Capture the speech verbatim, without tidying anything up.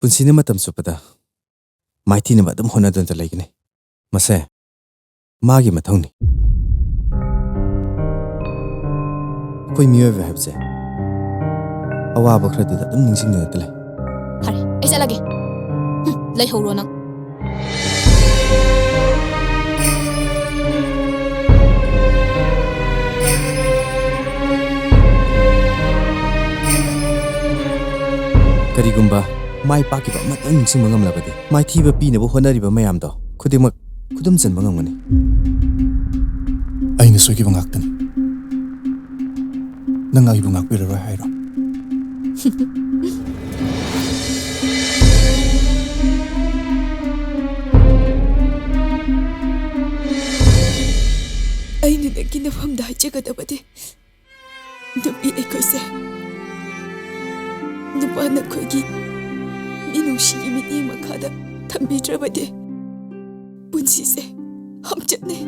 ꯄꯨꯟꯁꯤꯅ ꯃꯇꯝ ꯆꯨꯞꯄꯗ ꯃꯥꯏꯊꯤꯅꯕ ꯑꯗꯨꯝ ꯍꯣꯠꯅꯗꯨꯅ ꯂꯩꯒꯅꯤ꯫ ꯃꯁꯦ ꯃꯥꯒꯤ ꯃꯊꯧꯅꯤ꯫ ꯑꯩꯈꯣꯏ ꯃꯤꯑꯣꯏꯕ ꯍꯥꯏꯕꯁꯦ ꯑꯋꯥꯕ ꯈꯔꯗꯨꯗ ꯑꯗꯨꯝ ꯅꯤꯡꯁꯤꯡꯗꯨꯅꯇ ꯂꯩ꯫ ꯐꯔꯦ, ꯑꯩ ꯆꯠꯂꯒꯦ꯫ ꯍꯨꯝ, ꯂꯩꯍꯧꯔꯣ ꯅꯪ꯫ ꯀꯔꯤꯒꯨꯝꯕ ꯃꯥꯏ ꯄꯥꯛꯈꯤꯕ ꯑꯃꯇꯪ ꯅꯤꯡꯁꯤꯡꯕ ꯉꯝꯂꯕꯗꯤ, ꯃꯥꯏꯊꯤꯕ ꯄꯤꯅꯕ ꯍꯣꯠꯅꯔꯤꯕ ꯃꯌꯥꯝꯗꯣ ꯈꯨꯗꯤꯡꯃꯛ ꯈꯨꯗꯨꯝ ꯆꯟꯕ ꯉꯝꯒꯅꯤ꯫ ꯑꯩꯅ ꯁꯣꯏꯈꯤꯕ ꯉꯥꯛꯇꯅꯤ꯫ ꯅꯪ ꯑꯩꯕꯨ ꯉꯥꯛꯄꯤꯔꯔꯣꯏ ꯍꯥꯏꯔꯣ? ꯑꯩꯅ ꯅꯪꯒꯤ ꯅꯐꯝꯗ ꯍꯥꯏꯖꯒꯗꯕꯗꯤ, ꯅꯨꯄꯤ ꯑꯩꯈꯣꯏꯁꯦ ꯅꯨꯄꯥ ꯅꯈꯣꯏꯒꯤ ꯃꯤꯅꯨꯡꯁꯤꯒꯤ ꯃꯤꯠꯌꯦꯡ ꯃꯈꯥꯗ ꯊꯝꯕꯤꯗ꯭ꯔꯕꯗꯤ ꯄꯨꯟꯁꯤꯁꯦ ꯍꯝꯆꯠꯅꯩ꯫